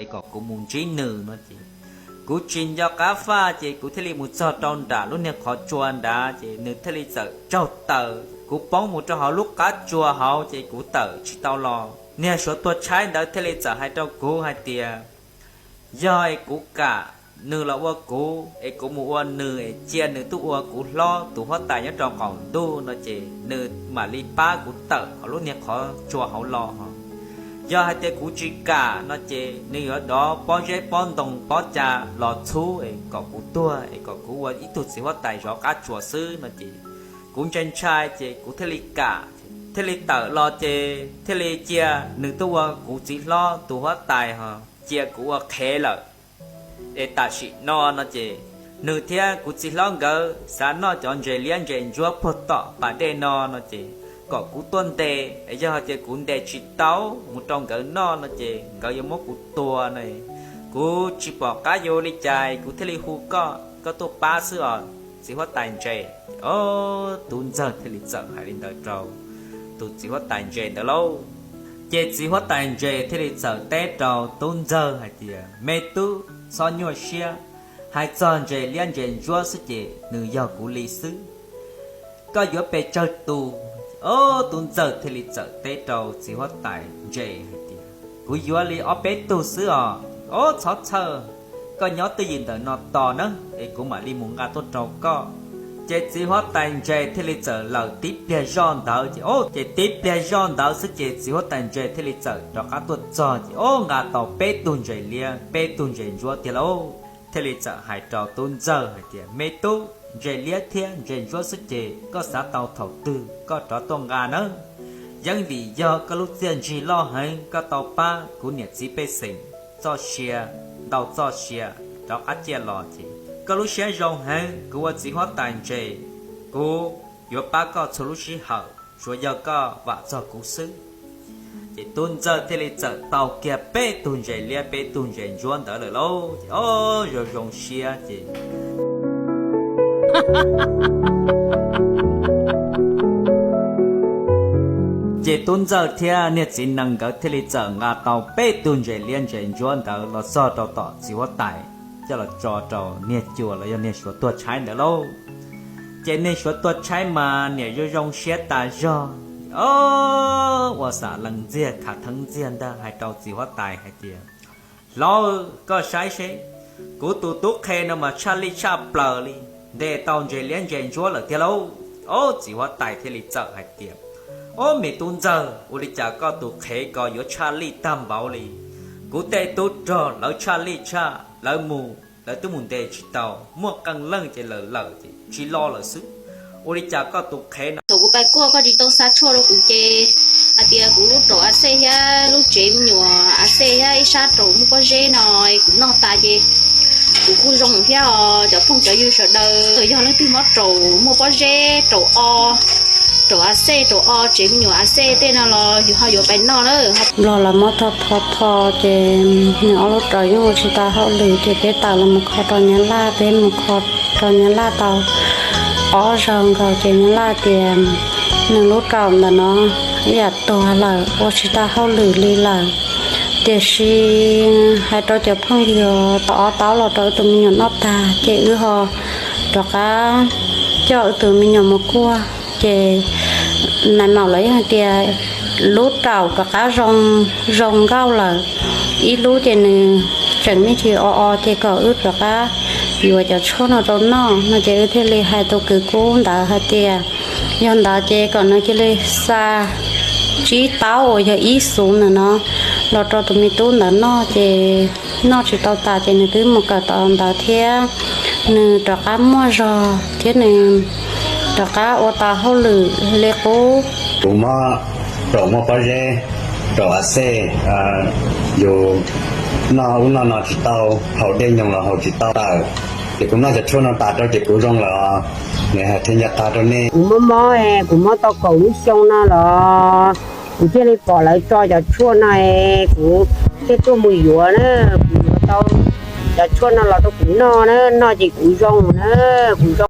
es kom kuv mus ntsib nws no ces kuv tsis nco qab faj ces kuv thiaj li mus txog rau nram lub niag qhov tsua nrad ces nws thiaj li txawm tsaug taws kuv poob mus rau hauv lub qab tsua hauv ces kuv tawm tsis tau los. Niag suav tuag tshaib ntawd thiaj li txawm hais rau kuv hais tias yog es kuv kam nws los ua kuv es kuv mus ua nws es cia nws tuaj ua kuv hlob tus huab tais nyob rau qaum ntuj no ces nws mam li pab kuv tawm hauv lub niag qhov tsua hauv los. Yog hais tias kuv tsis kam no ces nws yuav dov pob zeb pob ntoo pob ca los txhub es kom kuv tuag es kom kuv ua ib tug txiv huab tais zov qab tsua xwb no ces kuv ntshai ntshai ces kuv thiaj li kam, thiaj li tawm los ces thiaj li cia nws tuaj ua kuv txiv hlob tus huab tais ho cia kuv ua qhev lawm. Es tam sim no no ces nws thiab kuv txiv hlob nkawd xav noj cov ntses liab ntses ntsuab puag tom pas dej no no ces kom kuv tuaj ntes, yog hais tias kuv ntes tsis tau mus rau nkawd noj no ces nkawd yuav muab kuv tua no. Kuv tsis pom qab yuav ua li cas kuv thiaj li hu koj, koj tuaj pab xwb os txiv huab tais ntses. Tus ntxawg thiaj li txawm hais li ntawd rau tus txiv huab tais ntses ntawd lauj. Ces txiv huab tais ntses thiaj li txawm teb rau tub ntxawg hais tias me tub, txhob nyuaj siab, hais txog ntses liab ntses ntsuab xwb ces nws yog kuv li xwb. Koj yuav pes tsawg tus? Tus ntxawg thiaj li txawm teb rau txiv huab tais ntses hais tias kuv yuav li ob peb tug xwb os. Ob, txhob txhawj, koj nyob twj ywm ntawm no tos nawb es kuv mam li mus nqa tuaj rau koj. Ces txiv huab tais ntses thiaj li txawm lawm tib pliag zoj ntawd ces, ces tib pliag zoj ntawd xwb ces txiv huab tais ntses thiaj li txawm rov qab tuaj txog ces ob, nqa tau peb tug ntses liab peb tug ntses ntsuab tiag lauj. Thiaj li txawm hais rau tub ntxawg hais tias me tub, ntses liab thiab ntses ntsuab xwb ces koj xav tau thaum twg koj rov tuaj nqa nawb. Yeeb vim yog koj lub txiaj ntsig loj heev, koj tau pab kuv niam txiv pej xeem txoj sia, ntau txoj sia rov qab ciaj los ces koj lub siab zoo heev, kuv ua txiv huab tais ntses, kuv yuav pab koj txhua lub sij hawm, tsuav yog koj vam txog kuv xwb. Ces tub ntxawg thiaj li txawm tau kiag peb tug ntses liab peb tug ntses ntsuab ntawd lawm lauj. Ces ob, zoo zoo siab ces ces tub ntxawg thiab niag txiv nees nkawd thiaj li txawm nqa tau peb tug ntses liab ntses ntsuab ntawd los txog rau tom txiv huab tais, coj los tso rau niag cuas los yog niag suav tuag tshaib ntawd lauj. Ces niag suav tuag tshaib mas niam zoo zoo siab tas zog, ob, ua xam lees ntxiag khav theeb ntxiag ntag hais rau txiv huab tais hais tias hlob, koj saib seb, kuv tus tub qhe no mas tshaj lij tshaj plaws li, ntes tau ntses liab ntses ntsuab lawm tiag lauj. Ob, txiv huab tais thiaj li txawm hais tias ob, me tub ntxawg, ua li cas koj tus qhev ko yuav tshaj lij tag npaum li? Kuv tej tub rog lawv tshaj lij tshaj, lawv mus lawv twb mus ntes tsis tau, muaj qee leej ces lawm lawm ces tsis los lawm xwb. Ua li cas koj tus qhev no? Thaum kuv pais kuaj koj tsis tau xa tshuaj rau kuv ces hais tias kuv lub raum a xej thiab lub tsev me nyuam a xej thiab ib sab raum muaj pob zeb no kuv noj tas ces kuv kuj zoo thiab os. Cov phooj cov ywg sawv daws, yog leej twg mob raum muaj pob zeb, raum o, raum a xej, raum o, tsev me nyuam a xej tej no los yus ho yuav pais noj na. Los lawv muab tho tho tho ces nws ob lub raum yeej ua tsis tau hauj lwm ces peb tawm los mus kho rau nyab laj, peb mus kho rau nyab laj tau ob zaug nkaus ces nyab laj tias nws lub raum ntawm no ib yam tuag lawm, ua tsis tau hauj lwm li lawm. Tiam sis hais rau cov phooj ywg, tau ob taub los rau wb tus me nyuam noj tag ces wb ho rov qab coj wb tus me nyuam mus kuaj. Ces nais maum lawv yeej hais tias lub raum rov qab zoo, zoo nkauj lawm. Ib lub ces nws tseem me ntsis o o ces kom wb rov qab yuav cov tshuaj no rau noj no ces wb thiaj li hais tus kwv Kub ntawd hais tias yog ntawd ces kom nws cia li xa tsib taub uas yog ib xuv ntawm no los rau tus me tub ntawd noj ces noj tsis tau tas ces nws twb mus kawm tau ntawd thiab nws rov qab muaj zog thiab nws rov qab ua tau hauj lwm li qub. Kuv mob raum muaj pob zeb, raum a xej, yus noj ub noj no tsis tau, haus dej nyoos los haus tsis tau lawm. Ces kuv noj cov tshuaj no tas rau ces kuv zoo lawm os. Nws hais thiaj nco qab rau nej. Kuv mob mob, kuv mob tau kaum lub xyoo no los kuv thiaj li pom lawv tso cov tshuaj no, kuv thiaj tuaj mus yuav na. Kuv yuav tau cov tshuaj no los rau kuv noj na, noj ces kuv zoo na, kuv zoo.